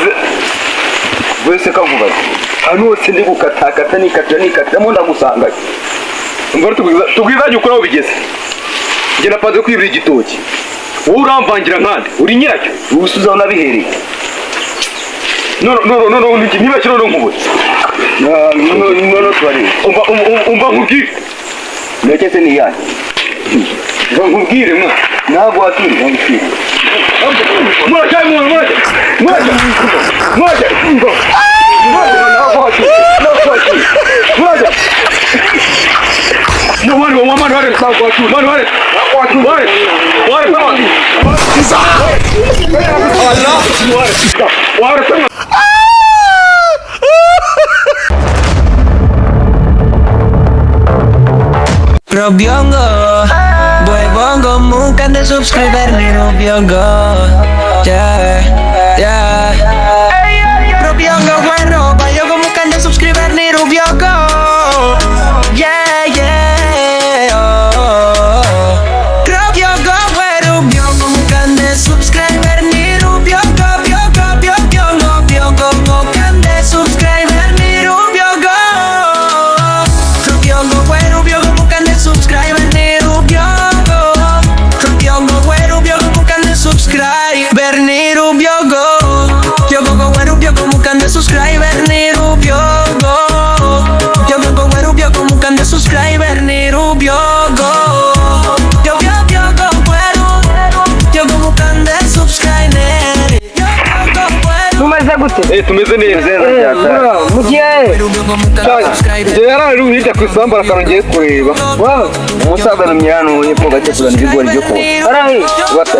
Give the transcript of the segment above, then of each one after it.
Maze wese kavuga hano hose ndi gukatakata nikatira nikatiramo ndagusangayo. Umva, tubwizanye ukuri aho bigeze. Njye napanze kwibira igitoki, wowe uramvangira nkande uri nyiracyo. Ubusubiza aho nabihereye. None none none ntibeshye, none nkubure. None turareba. Umva, umva nkubwire. Ndetse se ni iyanyu? Umva nkubwire, mwana. Ntabwo waturi ntabwo. Murajya, mwana, murajya, murajya, murajya, Ntabwo waturi, ntabwo waturi. Murajya. Mwana, mwana, mwana, mwana, mwana, mwana, mwana, mwana, mwana. Robiongo, bongo, mukande subscriber ni Robiongo. Yeah. Robiongo, bueno, bayogo, mukande subscriber ni Rubiongo. Yeah, oh. Robiongo, Rubiongo, mukande subscriber ni Rubiongo, biongo, biongo, biongo, mukande subscriber ni Rubiongo. Rubiongo, Rubiongo, mukande subscriber ni Rubiongo. Rubiongo, Rubiongo, mukande subscriber ni Rubiongo. Rubiongo, Rubiongo, mukande subscriber ni Rubiongo. Rubiongo, Rubiongo, mukande subscriber ni Rubiongo. Rubiongo, Rubiongo, mukande subscriber. Rubiongo, Tumeze gute? Eh, tumeze neza. Mugiye? Rubiongo, mukande subscriber. Njye yaraje hirya ku isambu, akantu ngiye kureba. Umusaza namye hano hepfo gace kuzana ibigori byo koza. Barahi.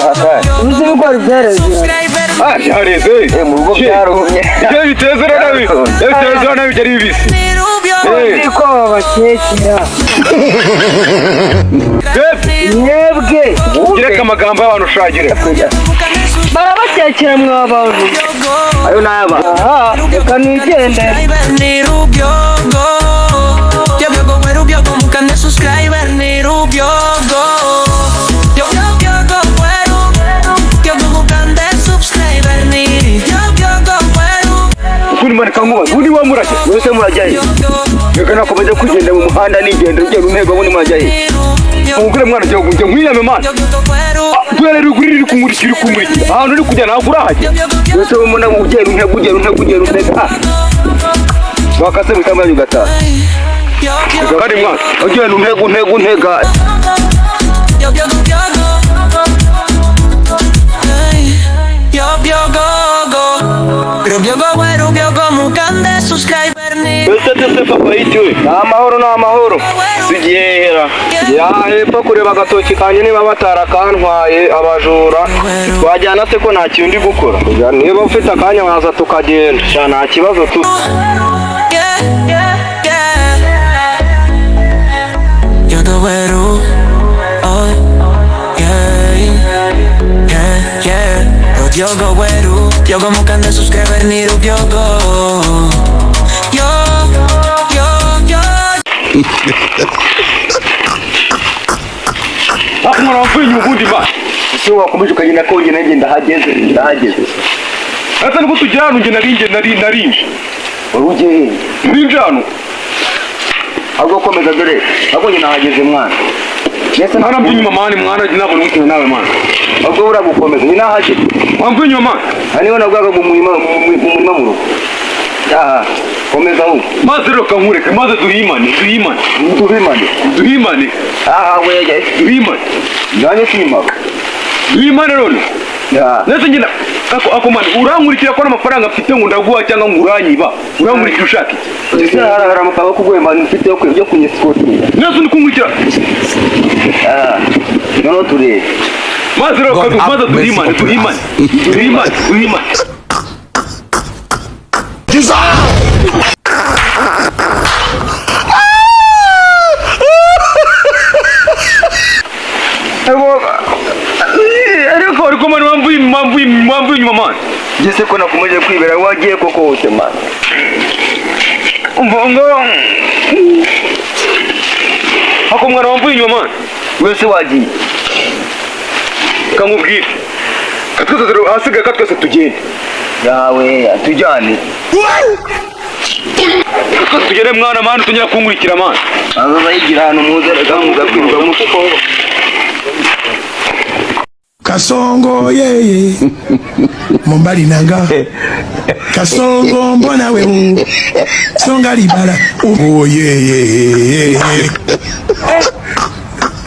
Hatari. Uzi ibigori byareze? Ah, byareze. Eh, mu rugo byarumye. Ibyo biteze rero nabi, ibyo biteze rero nabi byari bibisi. Eh. Ko babakekera. Bebe, Mwebwe gireka amagambo y'abantu ushagire. barabakekera mwa bantu. Ayo n'ayaba. Aha, reka nigende. Ni Rubiongo. Rubiongo, Rubiongo, mukande subscriber ni Rubiongo. Rubiongo, Rubiongo, mukande subscriber ni Rubiongo. Ukuri manika nkubaza, undi wa murajya? Wese murajya he? Reka nakomeje kugenda mu muhanda nigenda ugenda unterwa, ubundi murajya he? Umugore, mwana, jya njya nkwiyame, mana. Duhere ruguru, iri kumurikira, iri kumurikira ahantu uri kujya, ntabwo urahajya. Wese mbona ugenda unterwa, ugenda unterwa, ugenda unterwa. Ah, wakase mu isambu yanyu ugataha. Kandi mwana, Ugenda unterwa, unterwa, unterwa. Ni amahoro, ni amahoro. Tugiye hera? Ya hepfo kureba agatoki kanjye niba batarakantwaye abajura. Twajyana se ko nta kintu ndi gukora? Niba ufite akanya waza tukagenda. Sha, nta kibazo tu. Yo te weru, oh, yeah. Rubiogo weru, yogo mukande subscriber ni Rubiogo. Yo, yo, yo. Ariko mwana, wamvuye inyuma ubundi ma. Ese wakomeje ukagenda ko njye nanjye ndahageze, ndahageze. Ese nibwo tugera hano, njye nari njye nari narinje. Wari ugiye he? Narinje hano. Ahubwo komeza, dore ahubwo njye nahageze, mwana. Mbese Mwana, mvuye inyuma, mwana, mwana, ntabwo nari nawe, mwana. Ahubwo uragukomeza, njye nahageze. Wamvuye inyuma, mwana. Aha niho nabwaga mu murima, mu murima mu rugo. Aha, komeza ahubwo. Maze rero kankureke, maze duhimane, duhimane. Duhimane? Duhimane. Aha wege. Duhimane. Nanjye simaka. Duhimane none. Ya. Ndetse njye ako mwana, urankurikira ko n'amafaranga mfite ngo ndaguha cyangwa ngo uranyiba? Urankurikira ushaka iki? Ese hari amafaranga yo kuguhemba mfite yo kunyesikotinga? Ndetse uri kunkurikira. Aha, noneho turebe. Maze rero God have maze mercy duhimane. upon us. Duhimane, duhimane, duhimane. Jesus! Ariko mwana, wamvuye inyuma, mwana. Njye se ko nakomeje kwibera, wagiye koko hose, mwana? Umva, umva. Ako mwana, wamvuye inyuma, mwana. Wese wagiye. Kamubwire, katwese, ahasigaye ka twese tugende. Yawe tujyane. Tugere mwana mwana tunyira kunkurikira mwana. Azaza yigira ahantu muze reka muza kwiruka mukuko. Kasongo yeye Mombali nanga Kasongo mbona wewe Songa libala oh yeye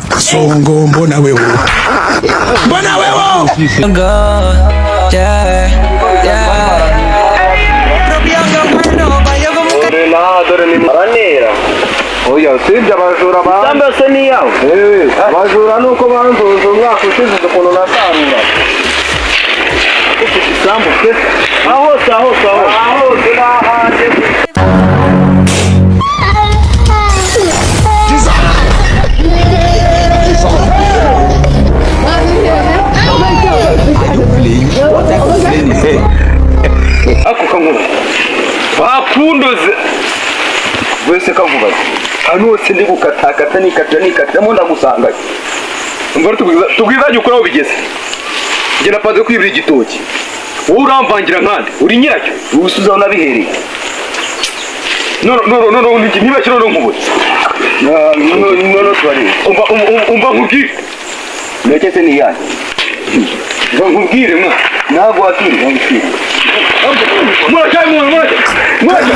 Kasongo mbona wewe mbona wewe. Oya usibye abajura ba Isambu yose ni iyawe. Abajura nuko banzuza umwaka ushize ukuntu nasarura. Ufite isambu pe. Aho hose aho hose aho. Aho hose n'ahandi. Ako kankuru bakundoze Wese kavuga ahantu hose ndi gukatakata nikatira nikatiramo ndagusangayo. Umva tubwizajya ukora aho bigeze. Njye napanze kwibira igitoki, wowe uramvangira nkande uri nyiracyo. Ubusuza aho nabihereye. None none none ntibashye none nkubure. None tubarebe. Umva nkubwire. Ndetse se ni iyanyu. Umva nkubwire mwana. Ntabwo waturiye nkubwire. Murajya murajya murajya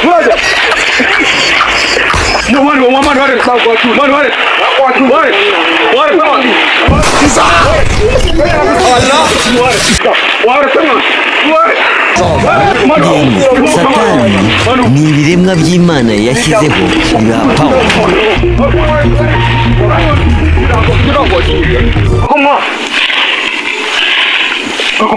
murajya Satani ni ibiremwa by'Imana yashyizeho bibaha power.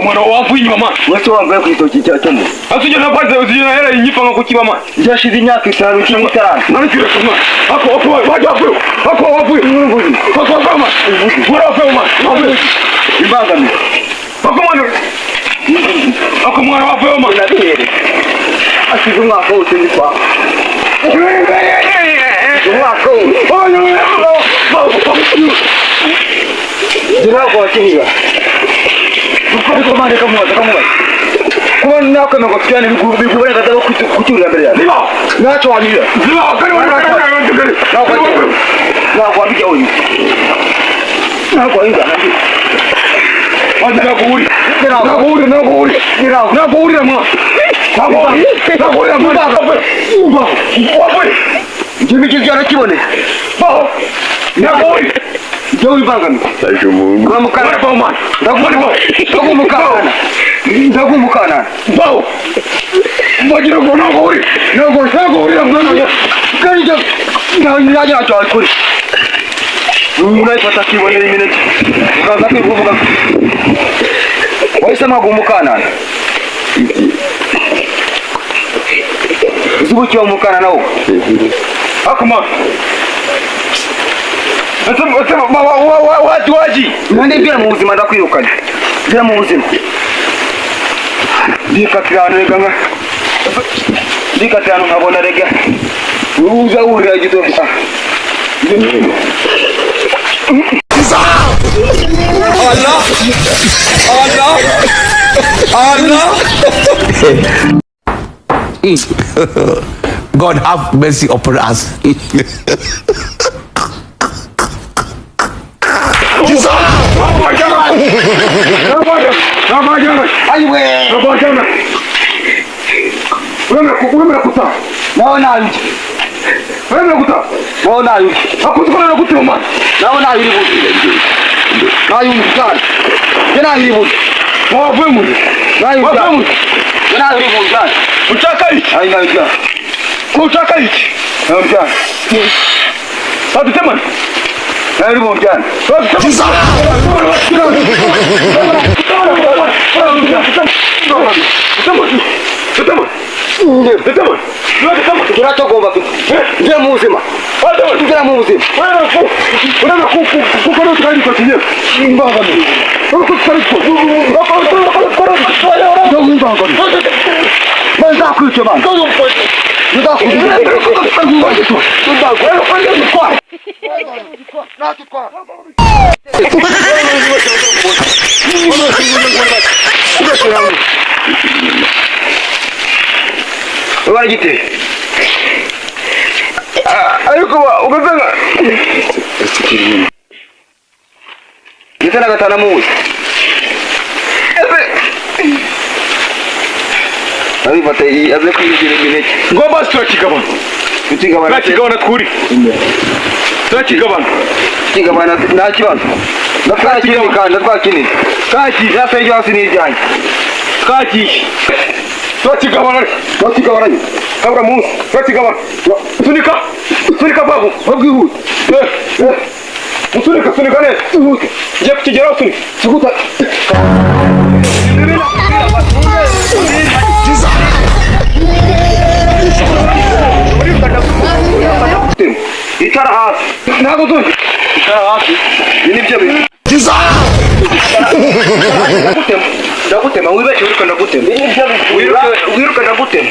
Mwana wavuye inyuma mwana. Wese wambaye ku gitoki cya cyo mu. Asujye na panze usujye na hera inyipanga kukiba mwana. Byashize imyaka 5 cyangwa 6. Nani kire mwana. Ako ako waje wavuye. Ako wavuye. Ako wavuye mwana. Mwana wavuye mwana. Wavuye. Imbangamira. Ako mwana. Ako mwana wavuye mwana. Nabihereye. Ashize umwaka wose ndi kwa. Umwaka wose. Njye ntabwo wakihiga. Ariko mande kamubaza kamubaza. Kuba nakwemera ngo tujyane biguha uburenganzira bwo kucyurira mbere yawe. Ntacyo wanyurira. Ntabwo wabijya wenyine. Ntabwo wanyurira nanjye. Njye ibyo byarakiboneye. Njye wibangamiye. Ndagumukana. Ndagumukana. Urayifata akibonera imineke. Ukaza kwivuga. Wahisemo guumukanana. Uzi ubuki wa mukanana wowe. Akuma. Waji. Nande mbira mu buzima ndakwirukanye. Mbira mu buzima. Ndikatira ahantu rega nka. Ndikatira ahantu nkabona rega. Uza wurira igitoki. Allah Allah Allah. God have mercy upon us. Baragiteye ariko ugasanga ndetse na gatanu amuzi abifata aze kwigira imineke Ngo basi turakigabana. Tukigabana. Turakigabana twuri. Turakigabana. Tukigabana nta kibazo. Ndatwara kinini kandi ndatwara kinini. Twagiye. Nasa iryo hasi ni iryanjye. Twagiye. Turakigabana. Tukigabana. Kabura munsi. Turakigabana. Sunika. Sunika babu. Babwihute. Musunika sunika neza. Ihute. Ngiye kukigeraho sunika. Siguta. Icara hasi. Ntabwo tuzi. Icara hasi. Ibi ni byo bintu. Ndagutema. Ndagutema wibeshye wiruka ndagutema. Wiruka ndagutema.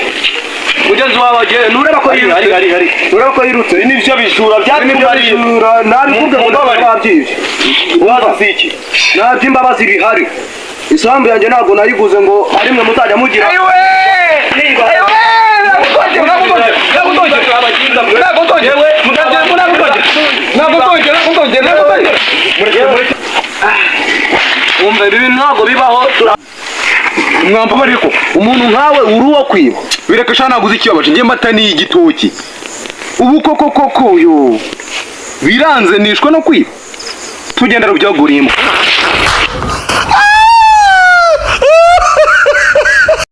Mugenzi wawe agiye nureba ko yirutse. Nureba ko yirutse. Ibi ni byo bijura byatumariye. Nabikubwiye ngo Mumbabarire. babyibye. Wazi iki? Nta by'imbabazi bihari. Isambu yanjye ntabwo nayiguze ngo ari mwe muzajya mugira. Umva ibi bintu ntabwo bibaho. Mwambabarire ko Umuntu nkawe uri uwo kwiba. bireka sha naguze ikibabaje njye mata ni igitoki. Ubu koko koko yo biranze nishwe no kwiba. Tugenda rubyaguriyemo.